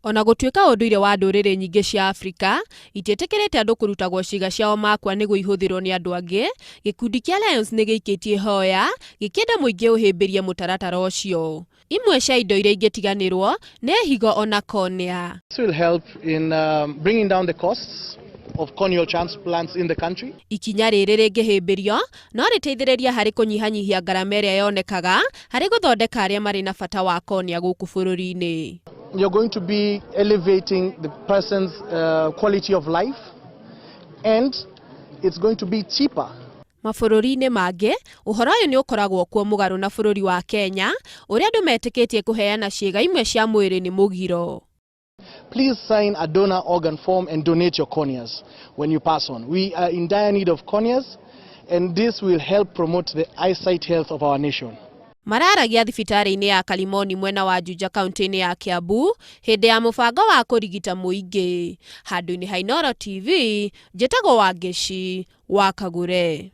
Ona gũtuĩka ũndũire wa ndũrĩrĩ nyingĩ cia Afrika itiĩtĩkĩrĩte andũ kũrutagwo ciĩga ciao makua nĩguo ihũthĩrwo nĩ andũ angĩ, gĩkundi kĩa Lions nĩ gĩikĩtie ihoya gĩkĩenda mũingĩ ũhĩmbĩrie mũtaratara ũcio. Imwe cia indo iria ingĩtiganĩrwo nĩ higo ona cornea. This will help in bringing down the costs of corneal transplants in the country. Ikinya rĩrĩ rĩngĩhĩmbĩrio no rĩteithĩrĩrie harĩ kũnyihanyihia ngarama ĩrĩa yonekaga harĩ gũthondeka arĩa marĩ na bata wa cornea gũkũ bũrũri-inĩ. You're going to be elevating the person's quality of life, and it's going to be cheaper. Mabũrũri-inĩ mangĩ, ũhoro ũyũ nĩ ũkoragwo kuo mũgarũ na bũrũri wa Kenya, ũrĩa andũ metĩkĩtie kũheana ciĩga imwe cia mwĩrĩ nĩ mũgiro. Please sign a donor organ form and donate your corneas when you pass on. We are in dire need of corneas, and this will help promote the eyesight health of our nation. Mararagia thibitarĩ-inĩ ya Kalimoni mwena wa Juja kaunti-inĩ ya Kiambu hĩndĩ ya mũbango wa kũrigita mũingĩ. Handũ-inĩ ha Inooro TV, njĩtagwo Wangeci wa Kagure.